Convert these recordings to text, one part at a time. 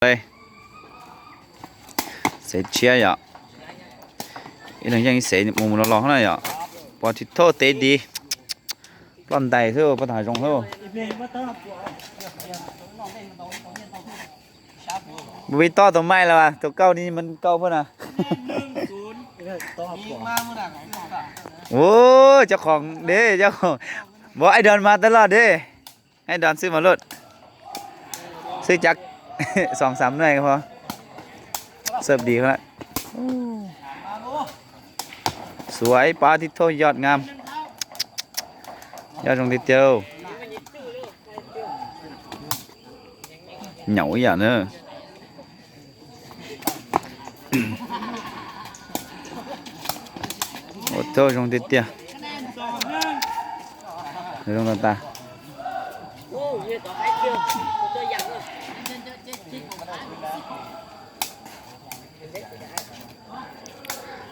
Xev tshiab yom. Ib leeg yeej xev mus mus los los na yom. Pov Thib Thoj tev di. Ploj ntais xwb, pov tag zoo xwb. Vim tob tus maij los tus kauj ni, kauj phoj na. Ua, cov khoom deb, cov khoom, npov ib dron mas tau loj deb. Ib dron xwb mas luj. Xwb cas xoom xam nuj ho. Xawb dis. Xuav ib pab tib thauj yoj ngam. Yoj zoo tiag tiag. Nyaum ib yam na. Ua tau zoo tiag tiag. Zoo tas tas.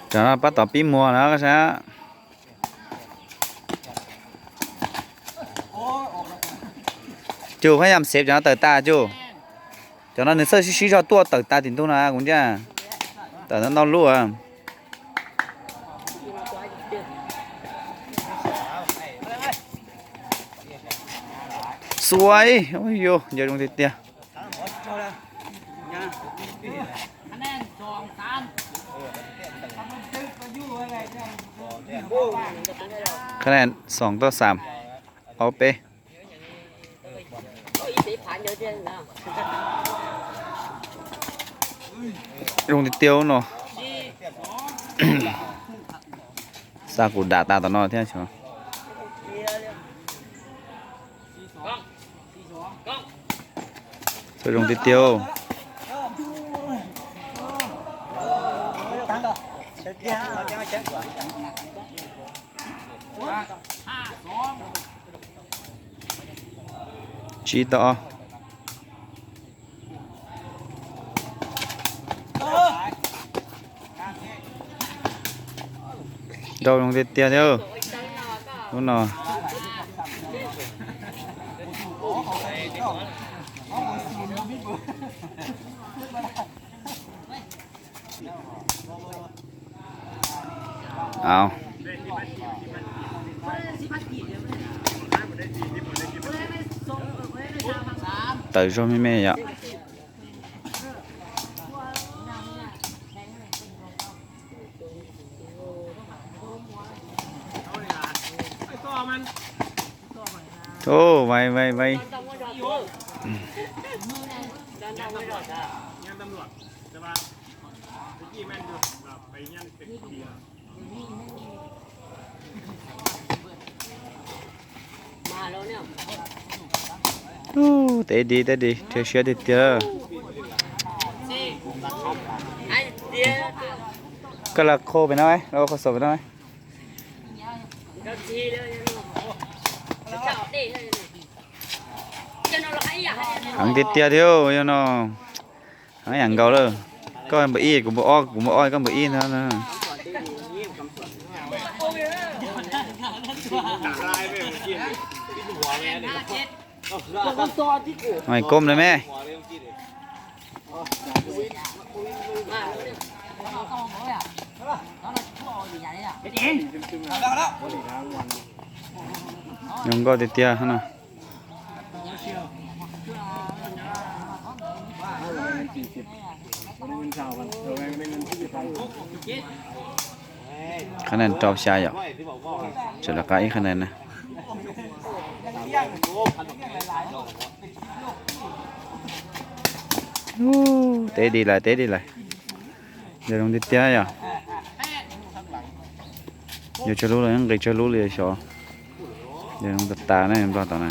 Cov no pab tom pib muag na koj saib. Cus, phab yam xev cov no tawm tas cus. Cov no nws txawj sib sib zog tuaj tawm tas tim ntug no kuv ntsia. Tawm ntau ntau lub. Xuav, ua yus ncaws zoo tiag tiag. Khab ne xoom toj xam, ob peb. Zoo tiag tiag no. Xa kuv dam tas tom no thiab. Txawj zoo tiag tiag. Tsib tau ob. Nrau zoo tiag tiag thiab. Lub no. Au. Tawm zog me me yom. Thov, vais vais vais. Ub, teb di teb di, rhiab siab tiag tiag. Koj los khau pem no, los khau xaum pem no. Heev tiag tiag thiab yog no. Heev yam nkaus lawm. Koj npawb ib, kuv npawb ob, kuv npawb ob, koj npawb ib no. Koob na me. Zoo nkauj tiag tiag no. Qhab nees rau xya yom. Tseem lawv qab ib qhab nees na. Teb di lawm, teb di lawm. Yog zoo tiag tiag yom. Yog tsawg lub los yeej nqis tsawg lub li xyov. Yog zoo tas tas ne, nplog tom na.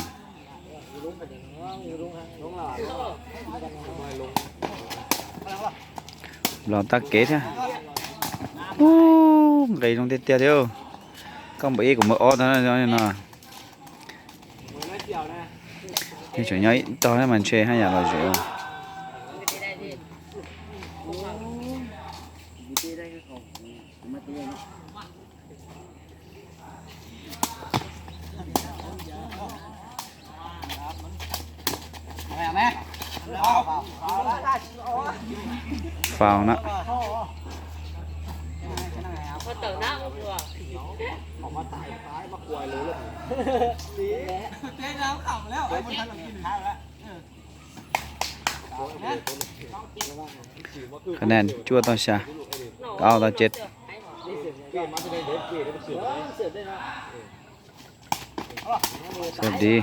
Los tag kev thiab. Ub, nqis zoo tiag tiag thiab. Koj npawb ib kuv npawb ob no. Tseem nyob ib tog thiab mas ntshe haj yam lom zem. Faus na. Qhov nej cuaj tau xya, kaum tau tsib. Xyov di.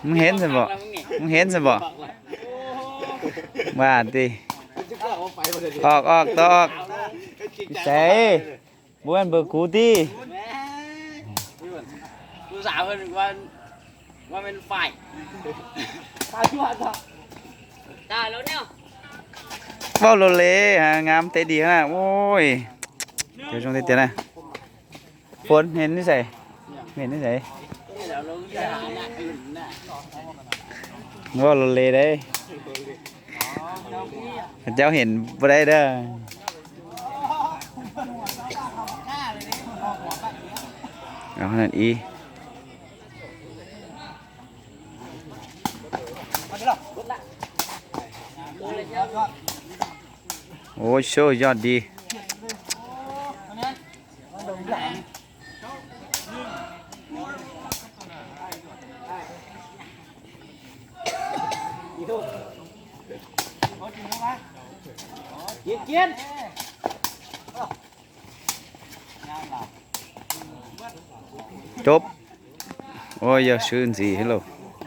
Mv heev xwb npom, mv heev xwb npom. Npaj ti. Os os, tau os. Xaiv, npua npawg kuv tib. Vauj Los Les, ngam tej di na, ui, cov zoo tiag tiag na. Foos, heev nib xais, heev nib xais. Vauj Los Les dab, cov heev puas dab dab. Ib, ua xyov yog di. Cov, ua yog swb ntxiv lauj.